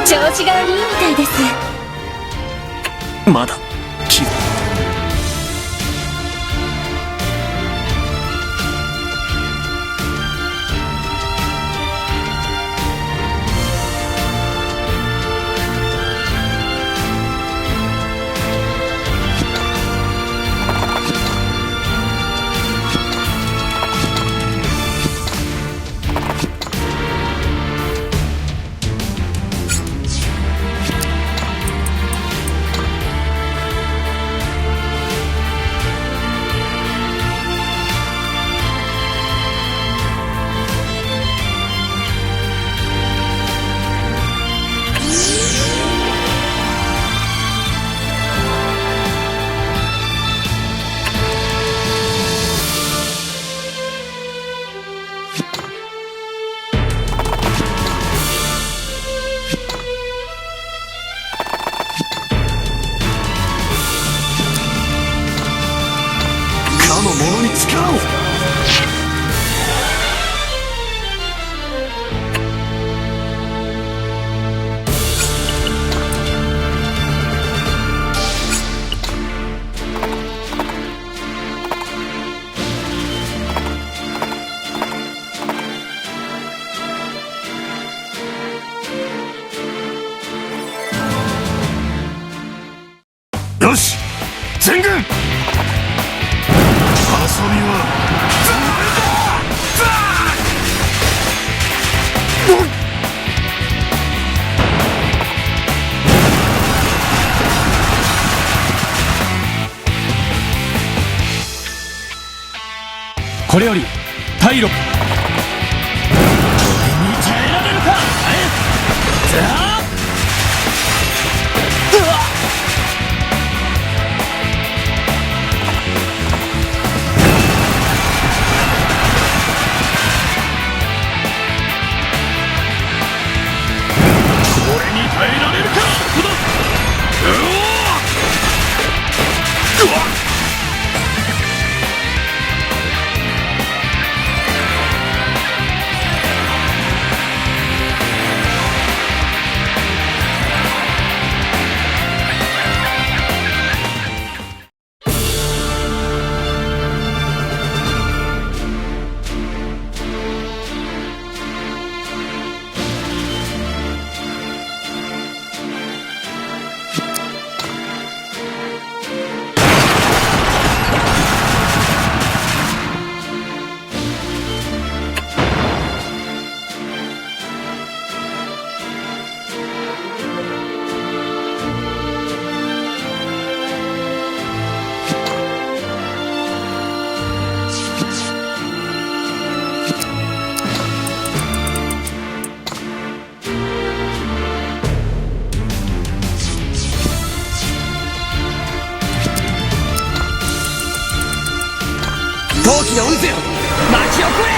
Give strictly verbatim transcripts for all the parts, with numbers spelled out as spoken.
調子がいいみたいです。まだ。かの者に力を。よし、全軍！遊びは終わりだ！これより、退路。俺に耐えられるか？え？だ！うわっ！これに耐えられるか？ここだ！うわ！うわ！陶器の渦よ、薪を食え！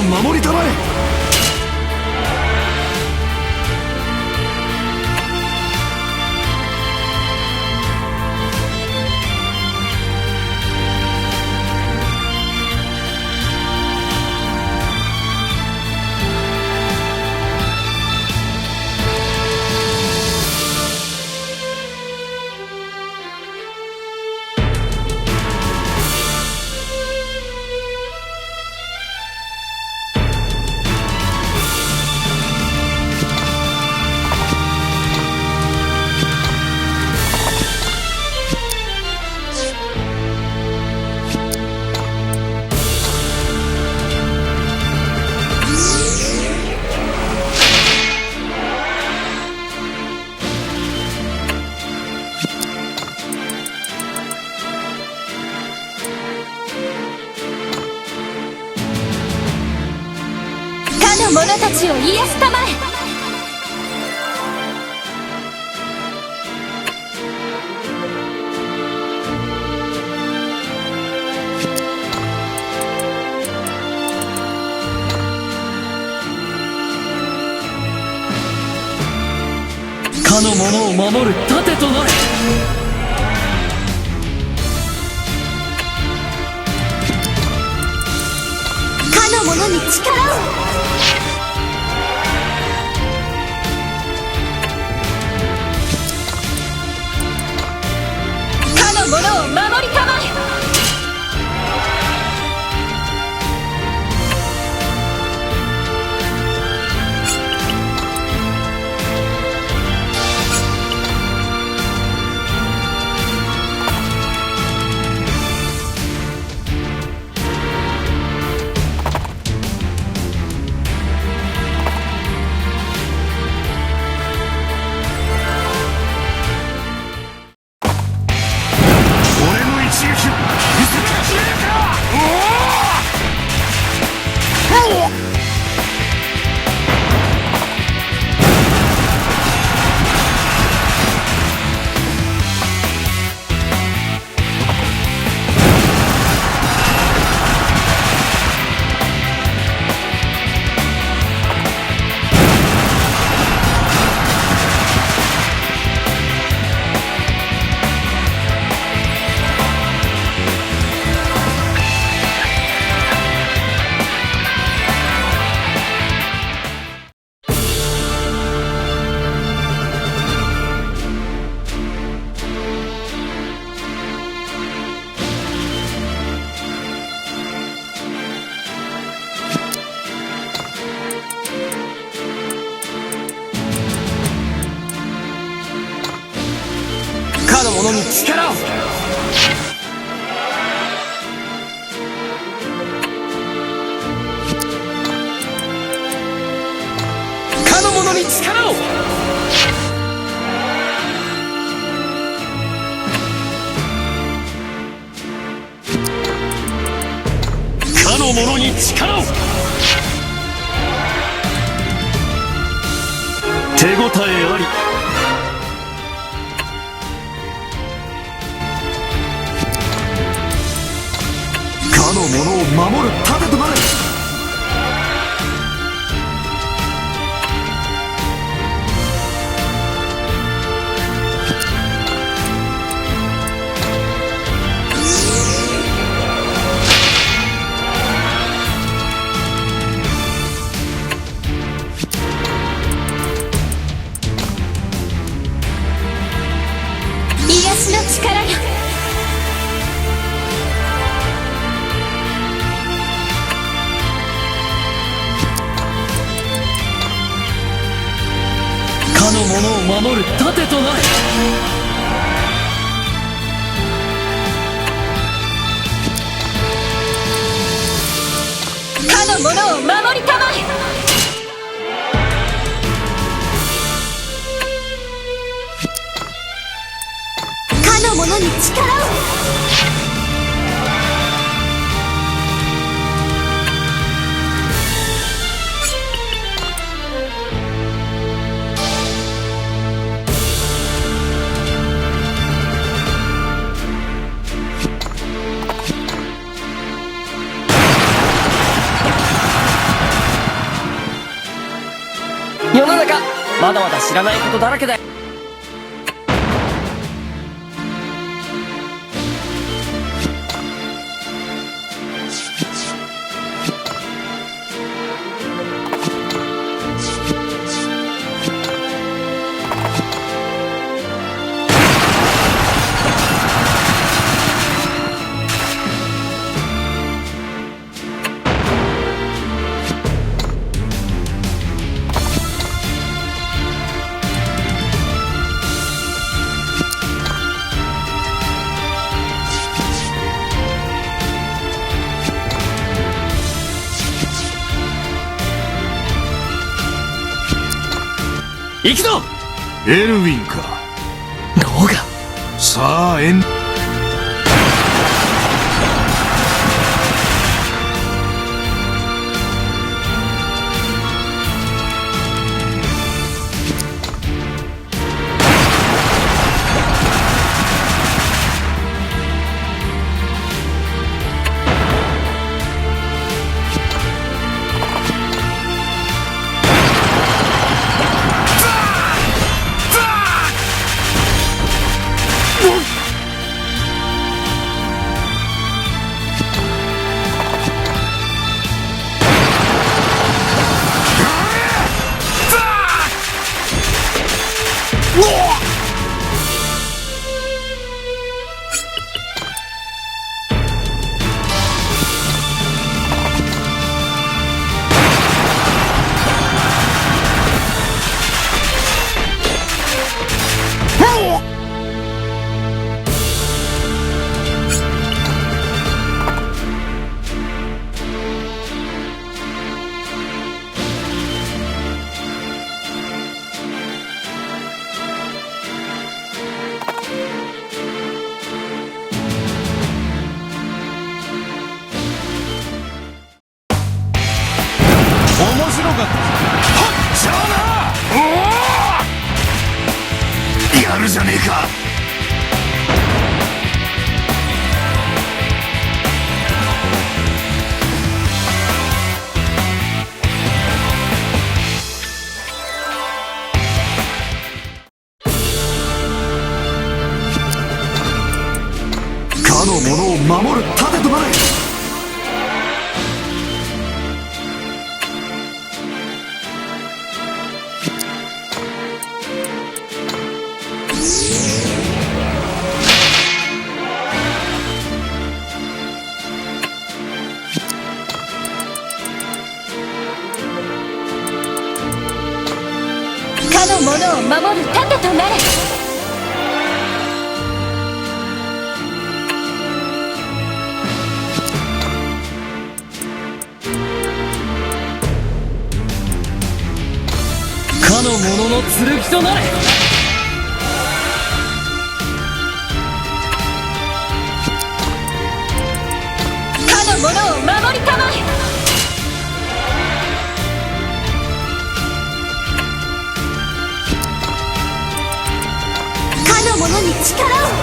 守りたまえ。かの者たちを癒したまえ。かの者を守る盾となれ。かの者に力を。かの者を守りたまえ。俺の一撃を見せてくれるか。おお。かの者に力を。かの者に力を。かの者に力を。手応えあり。かの者を守る盾となれ。癒しの力よ。かの者を守る盾となれ。かの者を守りたまえ。かの者に力を。世の中、まだまだ知らないことだらけだよ。行くぞ！エルウィンか。ローガ。さあ、エン面白かった。はっちゃーな。うわー！やるじゃねえか。かの者を守る盾となれ。かの者を守る盾となれ。かの者の剣となれ。かの者を守りたまえ。かの者に力を。